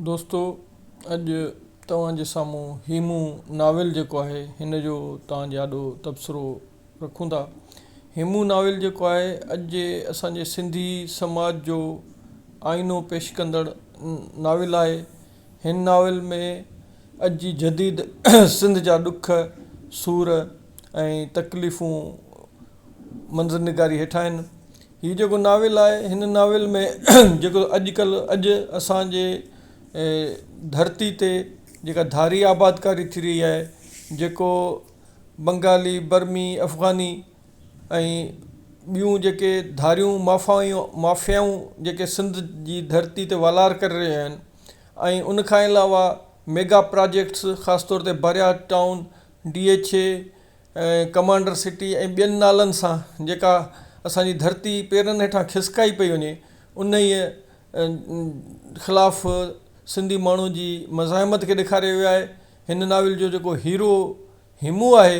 دوستو اڄ توهان جي سامهون هيمون ناول جيڪو آهي هن جو توهان جي آڏو تبصرو رکون ٿا. هيمون ناول جيڪو آهي اڄ جي اسان جي سنڌي سماج جو آئينو پيش ڪندڙ ناول آهي. هن ناول ۾ اڄ جي جديد سنڌ جا ڏک، سور ۽ تڪليفون منظر نگاري هيٺ آهن. هي جيڪو ناول آهي هن ناول ۾ جيڪو اڄڪلهه اڄ اسان جي ڌرتي تي جيڪا ڌاري آبادڪاري ٿي رهي آهي جيڪو بنگالي برمي افغاني ۽ ٻيون جيڪي ڌاريون مافائيون مافيائون جيڪي سنڌ جي ڌرتي تي والار ڪري رهيون آهن ۽ ان کان علاوه ميگا پراجيڪٽس خاص طور تي Bahria town D H A ۽ commander city ۽ ٻين نالن سان جيڪا اسان جي ڌرتي پيرن هيٺان کسڪائي پئي وڃي انهيء خلاف سنڌي ماڻهو جي مزاحمت کي ڏيکاريو ويو آهي. هن ناول جو جيڪو هيرو هيمون آهي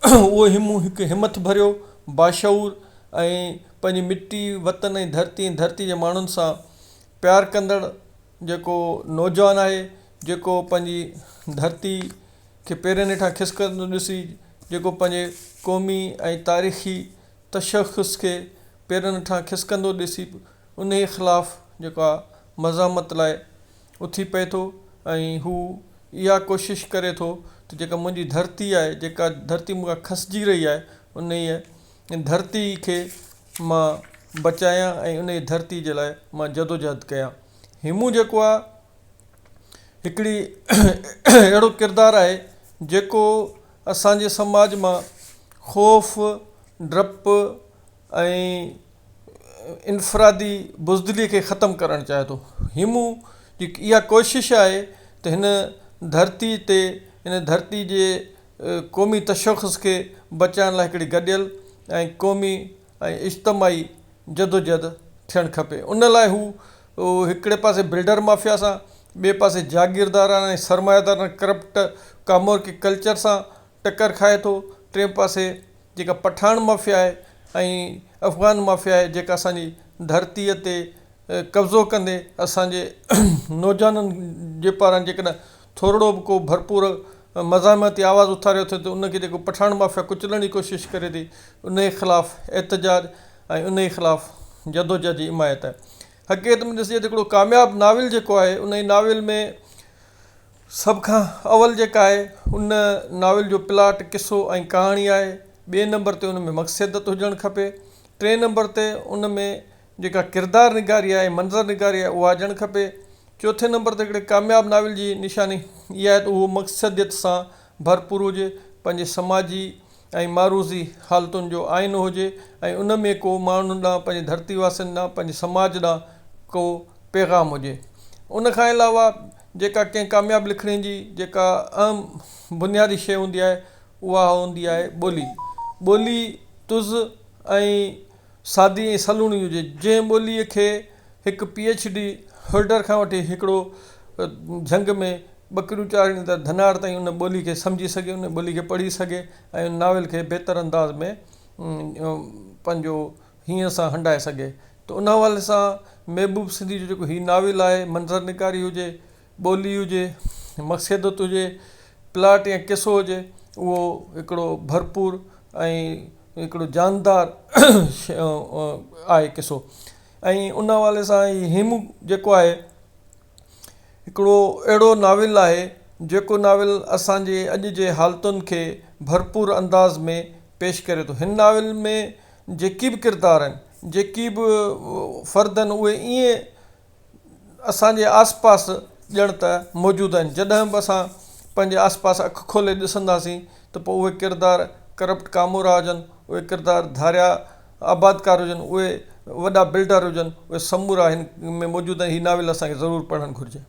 اهو هيمون هڪ همٿ ڀريو، باشعور ۽ پنهنجي مٽي، وطن ۽ ڌرتي ۽ ڌرتي جي ماڻهن سان پيار ڪندڙ جيڪو نوجوان آهي جيڪو پنهنجي ڌرتي کي پيرن هيٺان کسڪندو ڏسي جيڪو پنهنجي قومي ۽ تاريخي تشخص کي پيرن هيٺان کسڪندو ڏسي انهيء خلاف جيڪو آ مزاحمت لاء اٿي پئي ٿو ۽ هو اها ڪوشش ڪري ٿو ته جيڪا منهنجي ڌرتي آهي جيڪا ڌرتي مون کان کسجي رهي آهي انهيء ڌرتي کي مان بچايان ۽ انهيء ڌرتي جي لاء مان جدوجهد ڪيان. هيمون جيڪو آ هڪڙي اهڙو ڪردار آهي جيڪو اسان جي سماج مان خوف، ڊپ ۽ انفرادي بزدلي کي ختم ڪرڻ چاهي ٿو. هيمون جي اها ڪوشش آهي ته هن ڌرتي تي هن ڌرتي جي قومي تشخص کي بچائڻ لاء هڪڙي گڏيل ۽ قومي ۽ اجتماعي جدوجهد ٿيڻ کپي. ان لاء هو هڪڙي پاسي بلڊر مافيا سان، ٻئي پاسي جاگيرداراڻا ۽ سرمائيداراڻا ڪرپٽ ڪامورڪي ڪلچر سان ٽڪر کائي ٿو، ٽئين پاسي جيڪا پٺاڻ مافيا آهي ۽ افغان مافيا آهي جيڪا اسان جي ڌرتيء تي قبضو ڪندي اسان جي نوجوانن جي پاران جيڪڏهن ٿورڙو به ڪو ڀرپور مزاحمتي آواز اٿاريو اٿئي ته ان کي جيڪو پٺاڻ مافيا ڪچلڻ جي ڪوشش ڪري ٿي انهي خلاف احتجاج ۽ انهي خلاف جدوجهد جي حمايت آهي. حقيقت ۾ ڏسجي ته هڪڙو ڪامياب ناول جيڪو آهي انهي ناول ۾ سڀ کان اول جيڪا آهي ان ناول جو پلاٽ قصو ۽ ڪهاڻي آهي ٻئي نمبر تي ان ۾ مقصديت هجڻ کپي ٽئين نمبر تي ان ۾ جيڪا ڪردار نگاري آهي منظر نگاري آهي اها هجڻ کپي. چوٿين نمبر تي هڪڙي ڪامياب ناول جي نشاني اها آهي ته اهو مقصديت سان ڀرپور هجي، پنهنجي سماجي ۽ معروضي حالتن جو آئينو هجي ۽ ان ۾ ڪو ماڻهن ڏانهن پنهنجي ڌرتي واسين ڏانهن پنهنجي سماج ڏانهن ڪو پيغام هجي. ان کان علاوه جيڪا ڪنهن ڪامياب لکڻي جي جيڪا اهم بنيادي شيء هوندي آهي اها هوندي آهي ٻولي. ٻولي تز ۽ سادي ۽ سلوڻي هجي، جنهن ٻوليء کي هڪ پي ايڇ ڊي هولڊر کان وٺي هڪڙو جهنگ ۾ ٻڪريون چاريندڙ ڌنار تائين ان ٻولي کي سمجهي سگهي، ان ٻولي کي پڙهي سگهي ۽ ان ناول کي بهتر انداز ۾ پنهنجو هينئن سان هنڊائي سگهي ته ان حوالي سان محبوب سنڌي جو جيڪو هي ناول آهي منظر نگاري هجي، ٻولي هجي، مقصديت هجي، پلاٽ يا قصو هجي اهو هڪڙو ڀرپور ۽ هڪڙو جاندار آهي قصو ۽ ان حوالي سان هي هيمون جيڪو آهي هڪڙو اهڙو ناول آهي جيڪو ناول اسان جي اڄ جي حالتن کي ڀرپور انداز ۾ پيش ڪري ٿو هن ناول ۾ جيڪي به ڪردار آهن جيڪي به فرد آهن اهي ائين اسان جي آس پاس ڄڻ ته موجود آهن جڏهن به اسان پنهنجي آس پاس اک کولي ڏسنداسين ته پوء اهي ڪردار ڪرپٽ ڪامورا هجن اهي ڪردار ڌاريا آبادڪار هجن اهي وڏا بلڊر هجن اهي سمورا هن ۾ موجود آهن هي ناول اسان کي ضرور پڙهڻ گهرجي.